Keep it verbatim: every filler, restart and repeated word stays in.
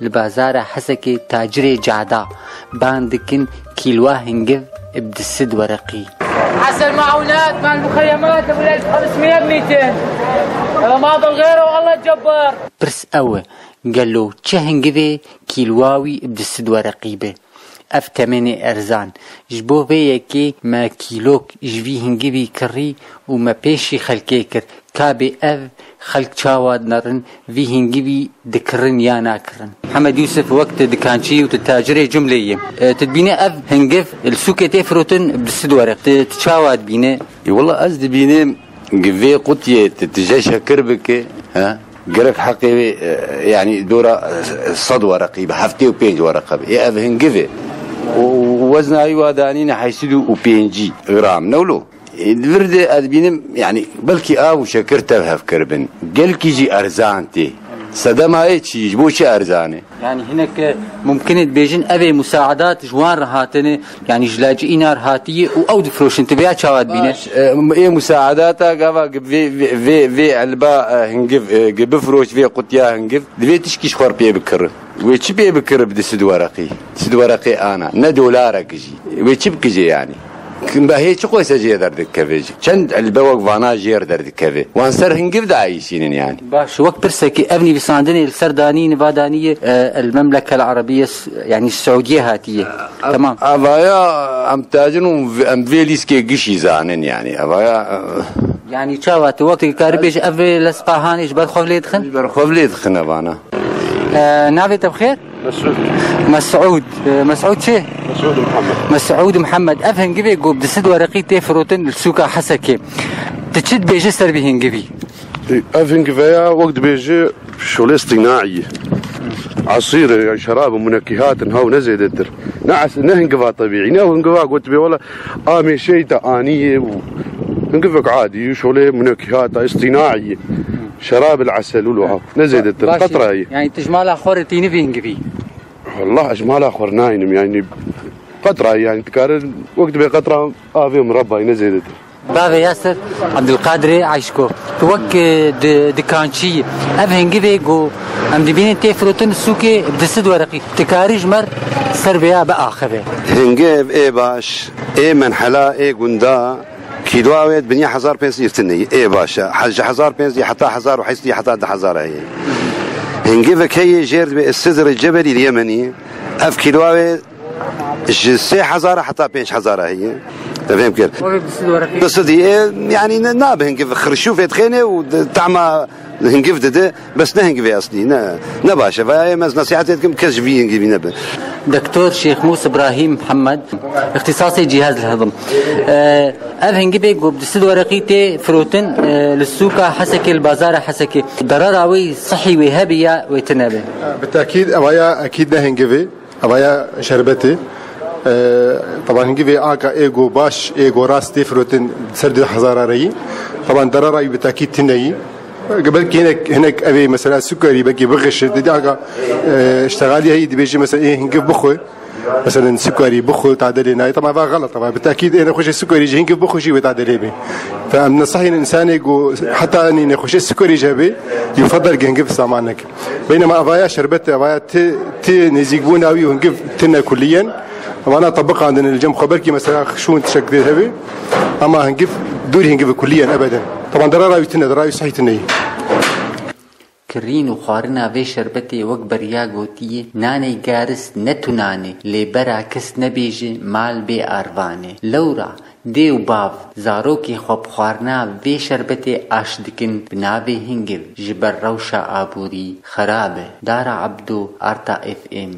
Li bazara Hesekê tacirê cada ban dikin kîlwa hingiv bi du sed wereqî. حسن معونات مع المخيمات أبو ألف وخمسمية بميتين. ما ضل غيره والله الجبار. Pirs ew e, gelo çi hingivê kîlwa wî bi du sed wereqî be? Ev temenê erzan. Ji bo vê yekê me kîlok ji vî hingivî kirî û me pêşî xelkê kir. Ka bê ev xelk çawa dinerin, vî hingivî dikirin ya nakirin? Mihemed Yûsif, wek tu dikançî û tu tacirê cumlê yî. E, tu dibîne ev hingiv li sûkê tê firotin bi du sed wereq. Tu, tu çawa dibîne? E, wela ez dibînim, vê qutiyê tu tije şekir bike, he? Gerek heqê wê, e, yanî dora, e, sed wereqî be, heftê û pênc wereqe be. Ê ev hingiv e. Û wezna wî wa danîne heyşt sed û pêncî gram. Ne wilo? Ê, di vir de ez dibînim, yanî belkî av û şekir tev hev kiribin. Gelkî jî erzan tê. Sedema yê çi? Ji bo çi erzan e? Yanî hinek, e, mumkin e dibêjin ev ê musaedat ji wan re hatine, yanî ji lacî îna re hatiye û ew difiroşin. Tu vêya çawa dibîne? Baş, e, ê musaedata gava gi-, vê, vê, vê, vê elba, e, hingiv, e, gi-, bifiroş vê qutiya hingiv, divê tişkî ji xwe re pê bikir. Wê çi pê bikir bi du sed wereqî? Du sed wereqê ana. Ne dolarek jî. Wê çi bikije yanî? Kim be hê çi qoyse jê derdikeve jî? Çend elbe wek vana jêr derdikeve? Wan ser hingiv diayîşînin yanî. Baş, wek pirsekî ev nivîsandinê li ser danî, niva danî, e, El Memleke El Arabiye, s-, yanî Siûdiye hatiye. Tamam. Avaya em tacin û v-, em vê lîskê gişî zanin yanî. Avaya, e, Yanî çawa tu wek dikarî bêjî ev lezqa hanê ji ber xwe lê dixin? Ji ber xwe lê dixin evana. E, navê te bi xêr? Mesûd. Mesûd. E, Mesûd çi? Mesûd Muhammed. Mesûd Muhammed. Ev hingivê ku bi du sed wereqî tê firotin li sûka Hesekê. Tu çi dibêjî ser vî hingivî? Ev hingiveya wek dibêje şolê îstînaî ye. Asîr e, ya şerab û munekîhat in, ha û ne zêdetir. Ne es-, ne hingiva tebîî, ne hingiva got bê wela amêşeyî te anî ye û hingivek adî ye, şolê munekîhat e, îstînaî ye. Şerab el esel û luha. Ne zêdetir. Baş e. Qetra ye. Yanî tu ji mala xwe re tînî vî hingivî? Wallah ez ji mala xwe re nayînim, yanî qetra ye, yanî dikare wek dibê qetra avê mireba ye, ne zêdetir. Bavê Yasir, Abdulkadirê Eyşko. Tu wek, e, di-, dikançî, ev hingivê ku em dibînin tê firotin sûkê bi du sed wereqî. Tu karî ji me re ser vêya biaxive? Hingiv ê baş, ê menhela, ê gunda, kîloa wê dibinya hezar pênc sed tine ye. Ê baş e. He-, ji hezar pênc sed heta hezar û heşt sed heta du hezar heye. Hingivek heye jêr dibê Sidrê Cebelî li Yemenî. Ev kîloa wê ji sê hezar heta pênc hezar heye. Te fêm kir? Wê bi du sed wereqî. Du sed, e, yanî ne, nabe hingiv xirşûfê dixêne û di-, tama hingiv dide, bes ne hingivê eslî, ne, ne baş e. Vaya ê me ez nesihetê dikim, kes ji vî hingivî nebe. Doktor Şêxmûs Îbrahîm Mihemed, îxtîsasê cîhaz li hedim. E, ev hingivê ku bi du sed wereqî tê firotin, e, li sûka Hesekê, li bazara Hesekê. Derara wê sihî wê hebe ya wê tune be? Bi tekîd, evaya ekîd ne hingivê. Evaya şerbetê. E, teban hingivê aka ê go baş, ê go rast tê firotin ser du hezara re yî. Teban derara wî bi tekîd tune yî. Belkî hinek, hinek evê mesela sukarî belkî bixişe, didî aka, e, iştexalî heyî dibêje mesela ê hingiv bixwe. Mesela sukarî bixwe tade lê nayê. Teban eva xelet eva. Bi tekîd ê nexweşê sukarî ji hingiv bixwe jî wê tade lê bê. Fe em nesehîn însanê go heta nê nexweşê sukarî jî hebe, yufedel hingiv saman neke. Beynema evaya şerbet e, evaya ti, ti nêzîkbûna wî û hingiv tune kulliyen. Vana tebiqandin li cem xwe, belkî mesela şûn tişek dê hebe. Ama hingiv dûrî hingiv kulliyen ebeden. Teban derara wî tune, derara wî sihî tune yî. Kirîn û xwarina vê şerbetê wek beriya gotiyê, nanê garis ne tunan e, lê bera kes nebêje mal bê arvan e. Lewra dê û bav zarokê xwe bi xwarina vê şerbetê aş dikin bi navê hingiv, ji ber rewşa aborî xerab e. Dara Ebdo, Arta F M,